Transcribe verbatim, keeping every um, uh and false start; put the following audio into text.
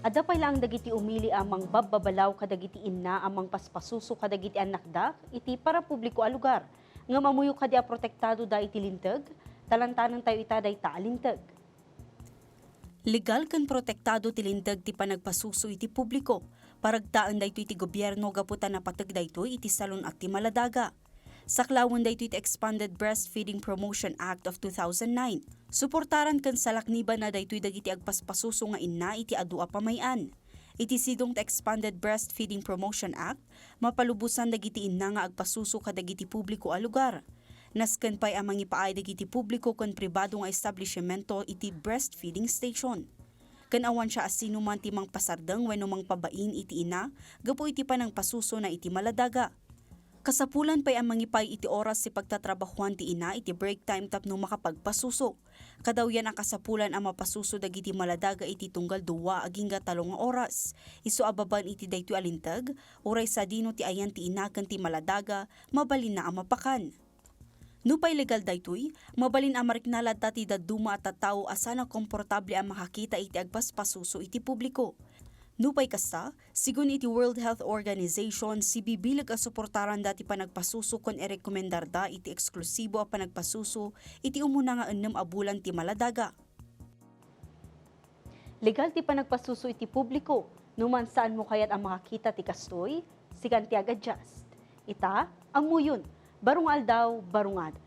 Adda pay laeng dagiti umili a mangbabbabalaw kadagiti inna a mangpaspasuso kadagiti annakda iti parapubliko a lugar. Ngem ammoyo kadi a protektadoda iti linteg? Talantanentayo ita dayta a linteg. Legal ken protektado ti linteg ti panagpasuso iti publiko. Paragtaen daytoy ti gobierno gapu ta napateg daytoy iti salun-at ti maladaga. Saklawen daytoy ti Expanded Breastfeeding Promotion Act of two thousand nine. Suportaran ken salaknibanna daytoy dagiti agpaspasuso nga inna iti adu a pamay-an. Iti sidong ti Expanded Breastfeeding Promotion Act, mapalubosan dagiti inna nga agpasuso kadagiti publiko a lugar. Nasken pay a mangipaay dagiti publiko ken pribado nga establishmento iti breastfeeding station. Ken awan siya a sinuman ti mangpasardeng wenno mangpabain iti ina gapu iti panangpasusona iti maladaga. Kasapulan pay a mangipaay iti oras ti pagtatrabahoan ti ina iti break time tapno makapagpasuso. Kadawyan a kasapulan a mapasuso dagiti maladaga iti tunggal dua agingga tallo nga oras. Isu a babaen iti daytoy a linteg, uray sadino ti ayan ti ina ken ti maladaga, mabalinna a mapakan. Nupay legal daytoy, mabalin a marikna latta ti dadduma a tattao a saan a komportable a makakita iti agpaspasuso iti publiko. Nupay kasta, sigun iti World Health Organization, sibibileg a suportaranda ti panagpasuso ken irekomendarda iti eksklusibo a panagpasuso iti umuna nga ennem a bulan ti maladaga. Legal ti panagpasuso iti publiko. No man saanmo kayat a makakita ti kastoy, sikan ti ag-adjust. Ita, ammoyon, baro nga aldaw, baro nga adat.